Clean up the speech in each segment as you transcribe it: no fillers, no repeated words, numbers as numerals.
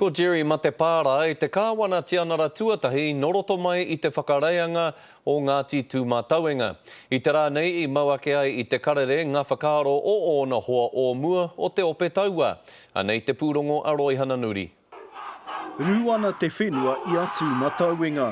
Ko Jerry Matepārae te Kāwana Tianara tuatahi nō roto mai i te whakareianga o Ngāti Tūmatauenga. I te rā nei i mau ake ai i Te Karere ngā whakaaro o ōna hoa o mua o te ope taua. Anei te pūrongo a Roihana Nuri. Rū ana te whenua i a Tūmatauenga.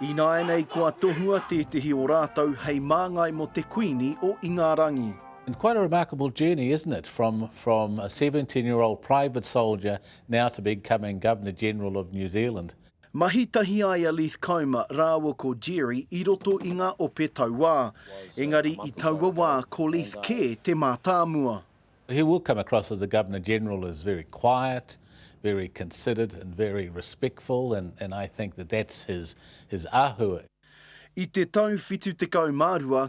Ināianei kua tohua tētehi o rātou hei māngai mō te Kuini o Ingarangi. It's quite a remarkable journey, isn't it, from, from a 17 year old private soldier now to becoming Governor General of New Zealand. Mahi tahi ai a Leith Comer rāua ko Jerry i roto i ngā ope tauā. Engari i taua wā ko Leith kē te mātāmua. He will come across as the Governor General as very quiet, very considered and very respectful and, and I think that that's his, his āhua. I te tau 72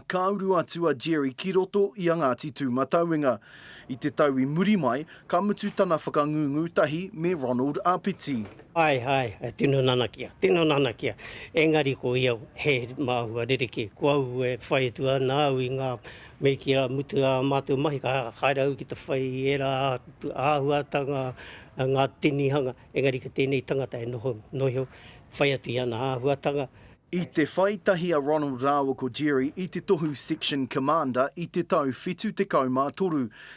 ka uru atu a Jerry ki roto i a Ngāti Tūmatauenga. I te tau i muri mai, ka mutu tana whakangungu tahi me Ronald Apiti. Ae, ae, e tino nanakia, tino nanakia. Engari ko ia he māhua rerekē. Ko au e whai atu ana au i ngā me kia mutu ā mātou mahi ka haere au ki te whai i ērā āhuatanga, ngā tinihanga, engari ko tēnei tangata e noho noa iho, whai atu i ana āhuatanga. I te whai tahi a Ronald rāua ko Jerry i te tohu Section Commander i te tau 73.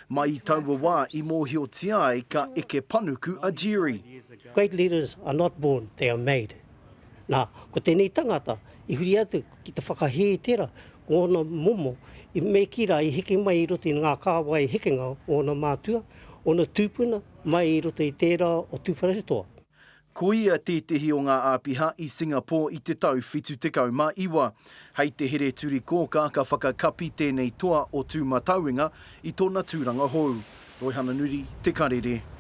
Mai i taua wā i mōhiotia ai ka eke panuku a Jerry. Great leaders are not born, they are made. Nā, ko tēnei tangata i huri atu ki te whakahē tērā, ko ōna momo, i me kī rā i heke mai i roto i ngā kāwai hekenga o ōna mātua, ōna tūpuna mai i roto i tērā o Tūwharetoa. Ko ia tētehi o ngā āpiha i Singapore i te tau 79. Hei te Here-turi-kōkā ka whakakapi tēnei toa o Tūmatauenga i tōna tūranga hou. Roihana Nuri, Te Karere.